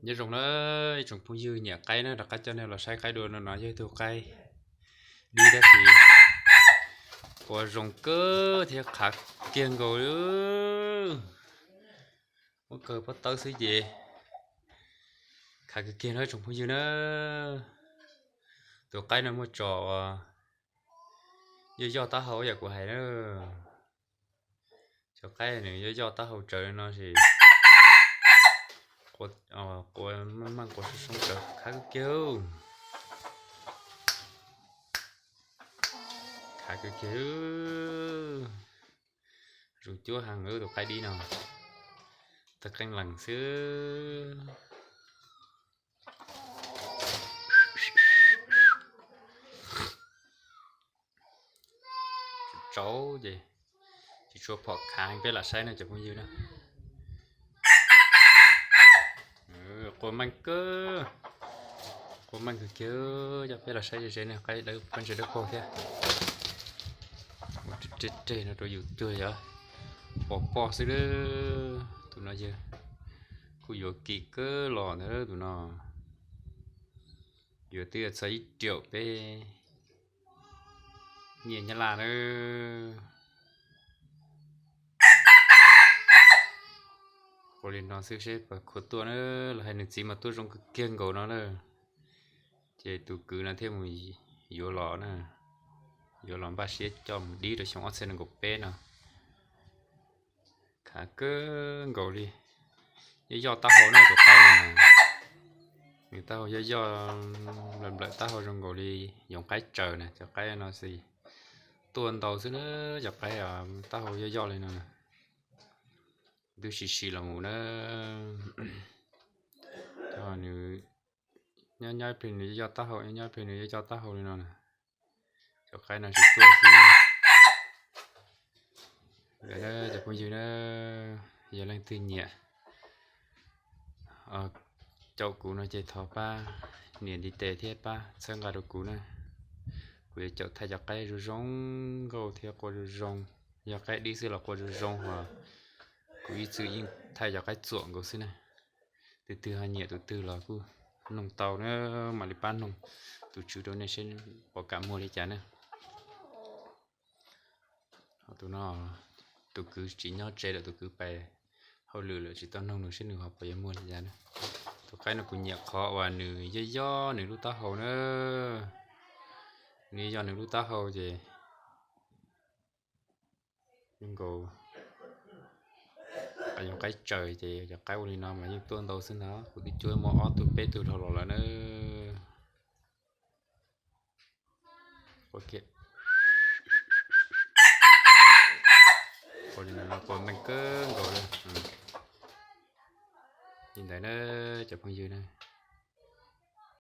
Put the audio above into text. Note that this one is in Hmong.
Nyob zoo na ib tsoom phooj ywg nyiam qaib na, rov qab coj nej los saib qaib dua no. No yog ib tug qaib dib tab sis quas zoo kawg thiab qhav kiag nkaus li. Muab kaw pob tawb xwb ces qhav kawg kiag no ib tsoom phooj ywg na. Tus qaib no muaj tso uas yoj yoj taub hau yam kuv hais na. Cov qaib nws yoj yoj taub hau tsawv li no ces quas meej meej quas soob soob tsawv qhav kawg kiag. Qhav kawg kiag. Zoo cuab heev tus qaib dib no. Tawg qeej lees xwb. Tsau ces tsis tshua phom khav heev, peb lam saib no cov phooj ywg na. Quas meej kawg, quas meej kawg kiag. Coj peb los saib ze ze ne, qaib dawb pab ntse dawb paug thiab. Ua reg reg no rau yus cuag yog pos poj xwb. Tus no yog kuj yuav kim kawg los ntag tus no. Yuav twb yog txog ib riaum peb nyiaj Nyab Laj na. Quas li no xwb seb puas khuv tuaj na, los hais nws txiv mas tuaj zoo kawg kiag nkaus no na. Ces tus kwv no thiaj mus yuav los na, yuav los npaj siab coj mus dib rau xyoo ob txhiab nees nkaum peb no. Khav kawg nkaus li. Yoj yoj taub hau na tus qaib no. Nws taub hau yoj yoj, nplawm nplawm taub hau zoo nkaus li yoov qaib tsaws na. Cov qaib no xis tuaj ntau xwb na, cov qaib taub hau yoj yoj li no. Twb sim sim los mus na. Nws nyob nyob ib pliag nws yoj yoj taub hau, nyob nyob ib pliag nws yoj yoj taub hau li no na. Cov qaib no tsis tuaj xwb. Cov phooj ywg na, yog leej twg nyiam caum kuv no ces thov pab nias ntiv tes thiab pab txhawb nqa rau kuv na. Kuv yuav caum thaij cov qaib zoo zoo nkauj thiab quas zoo zoo. Yog qaib dib xwb los quas zoo zoo, ho kuv ib txwm yeej thaij cov qaib txuam nkaus xwb na. Tus twg ho nyiam tus twg los kuj noog tau na, mam li pab noog tus tswv rau nej seb puas kam muag li cas na. Tus no, tus kwv tsis nyob tsev lawm, tus kwv pais hauj lwm lawm tsis tau noog nws seb nws ho puas yuav muag li cas na. Tus qaib no kuv nyiam qhov uas nws yoj yoj nws lub taub hau na. Nws yoj nws lub taub hau ces zoo nkaus yoov qaib tsaws ces cov qaib ua li no mas yeej tuaj ntau xwb ntag. Kuv twb cuab muaj ob tug peb tug dhau los lawm na. Ua li no quas meej kawg nkaus li. Li ntawd na cov phooj ywg na.